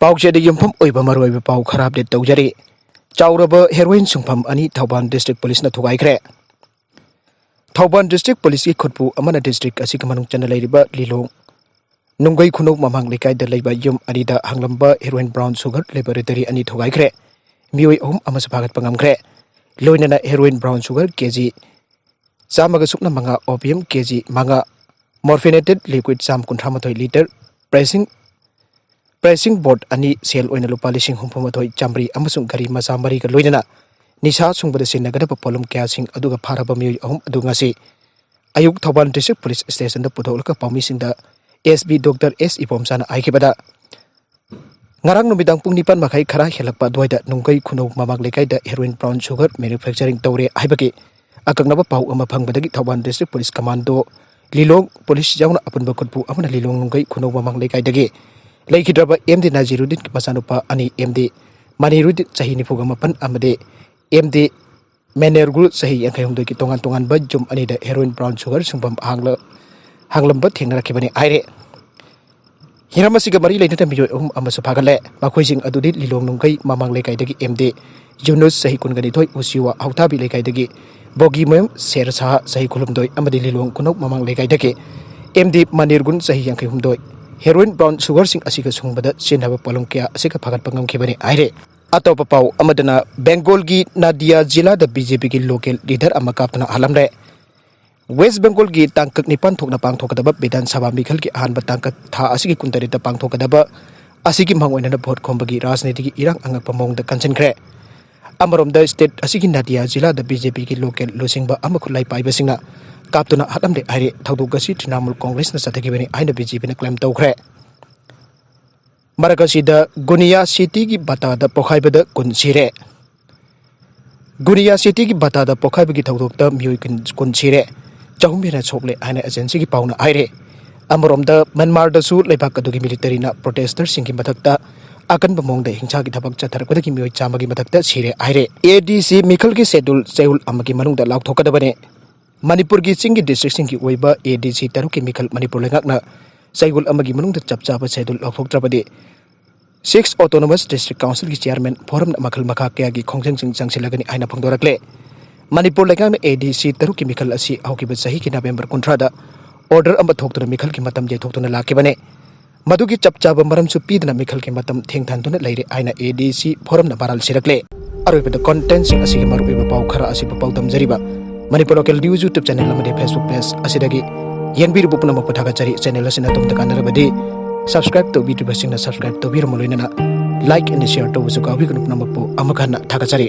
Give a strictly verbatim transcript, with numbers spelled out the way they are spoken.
ꯄꯥꯎꯆꯦꯗ ꯌꯨꯝꯐꯝ ꯑꯣꯏꯕ ꯃꯔꯨꯑꯣꯏꯕ ꯄꯥꯎ ꯈꯔ ꯑꯞꯗꯦꯠ ꯇꯧꯖꯔꯤ꯫ ꯆꯥꯎꯔꯕ ꯍꯦꯔꯣꯏꯟ ꯁꯨꯡꯐꯝ ꯑꯅꯤ ꯊꯧꯕꯥꯜ ꯗꯤꯁꯇ꯭ꯔꯤꯛ ꯄꯨꯂꯤꯁꯅ ꯊꯨꯒꯥꯏꯈ꯭ꯔꯦ꯫ ꯊꯧꯕꯥꯜ ꯗꯤꯁꯇ꯭ꯔꯤꯛ ꯄꯨꯂꯤꯁꯀꯤ ꯈꯨꯠꯄꯨ ꯑꯃꯅ ꯗꯤꯁꯇ꯭ꯔꯤꯛ ꯑꯁꯤꯒꯤ ꯃꯅꯨꯡ ꯆꯟꯅ ꯂꯩꯔꯤꯕ ꯂꯤꯂꯣꯡ ꯅꯨꯡꯒꯩ ꯈꯨꯅꯧ ꯃꯃꯥꯡ ꯂꯩꯀꯥꯏꯗ ꯂꯩꯕ ꯌꯨꯝ ꯑꯅꯤꯗ ꯍꯥꯡꯂꯝꯕ ꯍꯦꯔꯣꯏꯟ ꯕ꯭ꯔꯥꯎꯟ ꯁꯨꯒꯔ ꯂꯦꯕꯣꯔꯦꯇꯔꯤ ꯑꯅꯤ ꯊꯨꯒꯥꯏꯈ꯭ꯔꯦ꯫ ꯃꯤꯑꯣꯏ ꯑꯍꯨꯝ ꯑꯃꯁꯨ ꯐꯥꯒꯠꯄ ꯉꯝꯈ꯭ꯔꯦ꯫ ꯂꯣꯏꯅꯅ ꯍꯦꯔꯣꯏꯟ ꯕ꯭ꯔꯥꯎꯟ ꯁꯨꯒꯔ ꯀꯦ ꯖꯤ ꯆꯥꯝꯃꯒ ꯁꯨꯞꯅ ꯃꯉꯥ, ꯑꯣꯄꯤꯌꯝ ꯀꯦ ꯖꯤ ꯃꯉꯥ, ꯃꯣꯔꯐꯤꯅꯦꯇꯦꯠ ꯂꯤꯀ꯭ꯋꯤꯠ ꯆꯥꯝ ꯀꯨꯟꯊ꯭ꯔꯥ ꯃꯥꯊꯣꯏ ꯂꯤꯇꯔ, ꯄ꯭ꯔꯦꯁꯤꯡ ꯄ꯭ꯔꯦꯁꯤꯡ ꯕꯣꯔꯗ ꯑꯅꯤ, ꯁꯦꯜ ꯑꯣꯏꯅ ꯂꯨꯄꯥ ꯂꯤꯁꯤꯡ ꯍꯨꯝꯐꯨ ꯃꯥꯊꯣꯏ ꯆꯥꯝꯃꯔꯤ ꯑꯃꯁꯨꯡ ꯒꯥꯔꯤ ꯃꯆꯥ ꯃꯔꯤꯒ ꯂꯣꯏꯅꯅ ꯅꯤꯁꯥ ꯁꯨꯡꯕꯗ ꯁꯤꯖꯤꯟꯅꯒꯗꯕ ꯄꯣꯠꯂꯝ ꯀꯌꯥꯁꯤꯡ ꯑꯗꯨꯒ ꯐꯥꯔꯕ ꯃꯤꯑꯣꯏ ꯑꯍꯨꯝ ꯑꯗꯨ ꯉꯁꯤ ꯑꯌꯨꯛ ꯊꯧꯕꯥꯜ ꯗꯤꯁꯇ꯭ꯔꯤꯛ ꯄꯨꯂꯤꯁ ꯁ꯭ꯇꯦꯁꯟꯗ ꯄꯨꯊꯣꯛꯂꯒ ꯄꯥꯎꯃꯤꯁꯤꯡꯗ ꯑꯦꯁ ꯄꯤ ꯗꯣꯛꯇꯔ ꯑꯦꯁ ꯏꯕꯣꯝꯆꯥꯅ ꯍꯥꯏꯈꯤꯕꯗ, ꯉꯔꯥꯡ ꯅꯨꯃꯤꯗꯥꯡ ꯄꯨꯡ ꯅꯤꯄꯥꯟ ꯃꯈꯥꯏ ꯈꯔ ꯍꯦꯜꯂꯛꯄ ꯑꯗꯨꯋꯥꯏꯗ ꯅꯨꯡꯒꯩ ꯈꯨꯅꯧ ꯃꯃꯥꯡ ꯂꯩꯀꯥꯏꯗ ꯍꯦꯔꯣꯏꯟ ꯕ꯭ꯔꯥꯎꯟ ꯁꯨꯒꯔ ꯃꯦꯅꯨꯐꯦꯛꯆꯔꯤꯡ ꯇꯧꯔꯦ ꯍꯥꯏꯕꯒꯤ ꯑꯀꯛꯅꯕ ꯄꯥꯎ ꯑꯃ ꯐꯪꯕꯗꯒꯤ ꯊꯧꯕꯥꯜ ꯗꯤꯁꯇ꯭ꯔꯤꯛ ꯄꯨꯂꯤꯁ ꯀꯃꯥꯟꯗꯣ, ꯂꯤꯂꯣꯡ ꯄꯨꯂꯤꯁ ꯌꯥꯎꯅ ꯑꯄꯨꯟꯕ ꯈꯨꯠꯄꯨ ꯑꯃꯅ ꯂꯤꯂꯣꯡ ꯅꯨꯡꯒꯩ ꯈꯨꯅꯧ ꯃꯃꯥꯡ ꯂꯩꯀꯥꯏꯗꯒꯤ ꯂꯩꯈꯤꯗ꯭ꯔꯕ ꯑꯦꯝ ꯗꯤ ꯅꯥꯖꯤꯔꯨꯗꯤꯟꯒꯤ ꯃꯆꯥꯅꯨꯄꯥ ꯑꯅꯤ, ꯑꯦꯝ ꯗꯤ ꯃꯅꯤꯔꯨꯗꯤꯟ ꯆꯍꯤ ꯅꯤꯐꯨꯒ ꯃꯥꯄꯟ ꯑꯃꯗꯤ ꯑꯦꯝ ꯗꯤ ꯃꯦꯅꯦꯔꯒꯨꯜ ꯆꯍꯤ ꯌꯥꯡꯈꯩ ꯍꯨꯝꯗꯣꯏꯒꯤ ꯇꯣꯉꯥꯟ ꯇꯣꯉꯥꯟꯕ ꯌꯨꯝ ꯑꯅꯤꯗ ꯍꯦꯔꯣꯏꯟ ꯕ꯭ꯔꯥꯎꯟ ꯁꯨꯒꯔ ꯁꯨꯡꯐꯝ ꯍꯥꯡꯂ-, ꯍꯥꯡꯂꯝꯕ ꯊꯦꯡꯅꯔꯛꯈꯤꯕꯅꯤ ꯍꯥꯏꯔꯦ꯫ ꯍꯤꯔꯝ ꯑꯁꯤꯒ ꯃꯔꯤ ꯂꯩꯅꯅ ꯃꯤꯑꯣꯏ ꯑꯍꯨꯝ ꯑꯃꯁꯨ ꯐꯥꯒꯠꯂꯦ꯫ ꯃꯈꯣꯏꯁꯤꯡ ꯑꯗꯨꯗꯤ ꯂꯤꯂꯣꯡ ꯅꯨꯡꯒꯩ ꯃꯃꯥꯡ ꯂꯩꯀꯥꯏꯗꯒꯤ ꯑꯦꯝ ꯗꯤ ꯌꯨꯅꯨꯁ ꯆꯍꯤ ꯀꯨꯟꯒ ꯅꯤꯊꯣꯏ, ꯎꯆꯤꯋꯥ ꯍꯧꯊꯥꯕꯤ ꯂꯩꯀꯥꯏꯗꯒꯤ ꯕꯣꯒꯤꯃꯌꯨꯝ ꯁꯦꯔ ꯁꯍꯥ ꯆꯍꯤ ꯀꯨꯟꯍꯨꯝꯗꯣꯏ ꯑꯃꯗꯤ ꯂꯤꯂꯣꯡ ꯈꯨꯅꯧ ꯃꯃꯥꯡ ꯂꯩꯀꯥꯏꯗꯒꯤ ꯑꯦꯝ ꯗꯤ ꯃꯅꯤꯔꯒꯨꯟ ꯆꯍꯤ ꯌꯥꯡꯈꯩ ꯍꯨꯝꯗꯣꯏ꯫ ꯍꯦꯔꯣꯏꯟ ꯕ꯭ꯔꯥꯎꯟ ꯁꯨꯒꯔꯁꯤꯡ ꯑꯁꯤꯒ ꯁꯨꯡꯕꯗ ꯁꯤꯖꯤꯟꯅꯕ ꯄꯣꯠꯂꯝ ꯀꯌꯥ ꯑꯁꯤꯒ ꯐꯥꯒꯠꯄ ꯉꯝꯈꯤꯕꯅꯤ ꯍꯥꯏꯔꯦ꯫ ꯑꯇꯣꯞꯄ ꯄꯥꯎ ꯑꯃꯗꯅ ꯕꯦꯡꯒꯣꯜꯒꯤ ꯅꯥꯗꯤꯌꯥ ꯖꯤꯂꯥꯗ ꯕꯤ ꯖꯦ ꯄꯤꯒꯤ ꯂꯣꯀꯦꯜ ꯂꯤꯗꯔ ꯑꯃ ꯀꯥꯞꯇꯨꯅ ꯍꯥꯠꯂꯝꯂꯦ꯫ ꯋꯦꯁ ꯕꯦꯡꯒꯣꯜꯒꯤ ꯇꯥꯡꯀꯛ ꯅꯤꯄꯥꯟ ꯊꯣꯛꯅ ꯄꯥꯡꯊꯣꯛꯀꯗꯕ ꯕꯤꯙꯥꯟ ꯁꯚꯥ ꯃꯤꯈꯜꯒꯤ ꯑꯍꯥꯟꯕ ꯇꯥꯡꯀꯛ ꯊꯥ ꯑꯁꯤꯒꯤ ꯀꯨꯟꯇꯔꯦꯠꯇ ꯄꯥꯡꯊꯣꯛꯀꯗꯕ ꯑꯁꯤꯒꯤ ꯃꯥꯡꯑꯣꯏꯅꯅ ꯚꯣꯠ ꯈꯣꯝꯕꯒꯤ ꯔꯥꯖꯅꯤꯇꯤꯒꯤ ꯏꯔꯥꯡ ꯑꯉꯛꯄ ꯃꯑꯣꯡꯗ ꯀꯟꯁꯤꯟꯈ꯭ꯔꯦ꯫ ꯑꯃꯔꯣꯝꯗ, ꯁ꯭ꯇꯦꯠ ꯑꯁꯤꯒꯤ ꯅꯥꯗꯤꯌꯥ ꯖꯤꯂꯥꯗ ꯕꯤ ꯖꯦ ꯄꯤꯒꯤ ꯂꯣꯀꯦꯜ ꯂꯨꯆꯤꯡꯕ ꯑꯃ ꯈꯨꯠꯂꯥꯏ ꯄꯥꯏꯕꯁꯤꯡꯅ ꯀꯥꯞꯇꯨꯅ ꯍꯥꯠꯂꯝꯂꯦ ꯍꯥꯏꯔꯦ꯫ ꯊꯧꯗꯣꯛ ꯑꯁꯤ ꯇ꯭ꯔꯤꯅꯥꯃꯨꯜ ꯀꯣꯡꯒ꯭ꯔꯦꯁꯅ ꯆꯠꯊꯈꯤꯕꯅꯤ ꯍꯥꯏꯅ ꯕꯤ ꯖꯦ ꯄꯤꯅ ꯀ꯭ꯂꯦꯝ ꯇꯧꯈ꯭ꯔꯦ꯫ ꯃꯔꯛ ꯑꯁꯤꯗ, ꯒꯨꯅꯤꯌꯥ ꯁꯤꯇꯤꯒꯤ ꯕꯇꯥꯗ ꯄꯣꯈꯥꯏꯕꯗ ꯀꯨꯟ ꯁꯤꯔꯦ꯫ ꯒꯨꯅꯤꯌꯥ ꯁꯤꯇꯤꯒꯤ ꯕꯇꯥꯗ ꯄꯣꯈꯥꯏꯕꯒꯤ ꯊꯧꯗꯣꯛꯇ ꯃꯤꯑꯣꯏ ꯀꯨꯟ, ꯀꯨꯟ ꯁꯤꯔꯦ, ꯆꯍꯨꯝ ꯍꯦꯟꯅ ꯁꯣꯛꯂꯦ ꯍꯥꯏꯅ ꯑꯦꯖꯦꯟꯁꯤꯒꯤ ꯄꯥꯎꯅ ꯍꯥꯏꯔꯦ꯫ ꯑꯃꯔꯣꯝꯗ, ꯃ꯭ꯌꯥꯟꯃꯥꯔꯗꯁꯨ ꯂꯩꯕꯥꯛ ꯑꯗꯨꯒꯤ ꯃꯤꯂꯤꯇꯔꯤꯅ ꯄ꯭ꯔꯣꯇꯦꯁꯇꯔꯁꯤꯡꯒꯤ ꯃꯊꯛꯇ ꯑꯀꯟꯕ ꯃꯑꯣꯡꯗ ꯍꯤꯡꯁꯥꯒꯤ ꯊꯕꯛ ꯆꯠꯊꯔꯛꯄꯗꯒꯤ ꯃꯤꯑꯣꯏ ꯆꯥꯝꯃꯒꯤ ꯃꯊꯛꯇ ꯁꯤꯔꯦ ꯍꯥꯏꯔꯦ꯫ ꯑꯦ ꯗꯤ ꯁꯤ ꯃꯤꯈꯜꯒꯤ ꯁꯦꯗꯨꯜ ꯆꯌꯣꯜ ꯑꯃꯒꯤ ꯃꯅꯨꯡꯗ ꯂꯥꯎꯊꯣꯛꯀꯗꯕꯅꯤ꯫ ꯃꯅꯤꯄꯨꯔꯒꯤ ꯆꯤꯡꯒꯤ ꯗꯤꯁꯇ꯭ꯔꯤꯛꯁꯤꯡꯒꯤ ꯑꯣꯏꯕ ꯑꯦ ꯗꯤ ꯁꯤ ꯇꯔꯨꯛꯀꯤ ꯃꯤꯈꯜ ꯃꯅꯤꯄꯨꯔ ꯂꯩꯉꯥꯛꯅ ꯆꯌꯣꯜ ꯑꯃꯒꯤ ꯃꯅꯨꯡꯗ ꯆꯞ ꯆꯥꯕ ꯁꯦꯗꯨꯜ ꯂꯥꯎꯊꯣꯛꯇ꯭ꯔꯕꯗꯤ Six Autonomous District Councilꯒꯤ chairman forum ꯃꯈꯜ ꯃꯈꯥ ꯀꯌꯥꯒꯤ ꯈꯣꯡꯖꯪꯁꯤꯡ ꯆꯪꯁꯤꯜꯂꯒꯅꯤ ꯍꯥꯏꯅ ꯐꯣꯡꯗꯣꯔꯛꯂꯦ꯫ ꯃꯅꯤꯄꯨꯔ ꯂꯩꯉꯥꯛꯅ ADC ꯇꯔꯨꯛꯀꯤ ꯃꯤꯈꯜ ꯑꯁꯤ ꯍꯧꯈꯤꯕ ꯆꯍꯤꯒꯤ November ꯀꯨꯟꯊ꯭ꯔꯥꯗ order ꯑꯃ ꯊꯣꯛꯇꯨꯅ ꯃꯤꯈꯜꯒꯤ ꯃꯇꯝ ꯌꯩꯊꯣꯛꯇꯨꯅ ꯂꯥꯛꯈꯤꯕꯅꯤ꯫ ꯃꯗꯨꯒꯤ ꯆꯞ ꯆꯥꯕ ꯃꯔꯝꯁꯨ ꯄꯤꯗꯅ ꯃꯤꯈꯜꯒꯤ ꯃꯇꯝ ꯊꯦꯡꯊꯍꯟꯗꯨꯅ ꯂꯩꯔꯦ ꯍꯥꯏꯅ ADC forumꯅ ꯃꯔꯥꯜ ꯁꯤꯔꯛꯂꯦ꯫ ꯑꯔꯣꯏꯕꯗ contentꯁꯤꯡ ꯑꯁꯤꯒꯤ ꯃꯔꯨꯑꯣꯏꯕ ꯄꯥꯎ ꯈꯔ ꯑꯁꯤꯕꯨ ꯄꯥꯎꯗꯝꯖꯔꯤꯕ Manipur Local News YouTube channel ꯑꯃꯗꯤ Facebook page ꯑꯁꯤꯗꯒꯤ ꯌꯦꯡꯕꯤꯔꯤꯕ ꯄꯨꯝꯅꯃꯛꯄꯨ ꯊꯥꯒꯠꯆꯔꯤ꯫ Channel ꯑꯁꯤꯅ ꯑꯗꯣꯝꯗ ꯀꯥꯟꯅꯔꯕꯗꯤ subscribe ꯇꯧꯕꯤꯗ꯭ꯔꯤꯕꯁꯤꯡꯅ subscribe ꯇꯧꯕꯤꯔꯝꯃ ꯂꯣꯏꯅꯅ like and share ꯇꯧꯕꯁꯨ ꯀꯥꯎꯕꯤꯒꯅꯨ꯫ ꯄꯨꯝꯅꯃꯛꯄꯨ ꯑꯃꯨꯛ ꯍꯟꯅ ꯊꯥꯒꯠꯆꯔꯤ꯫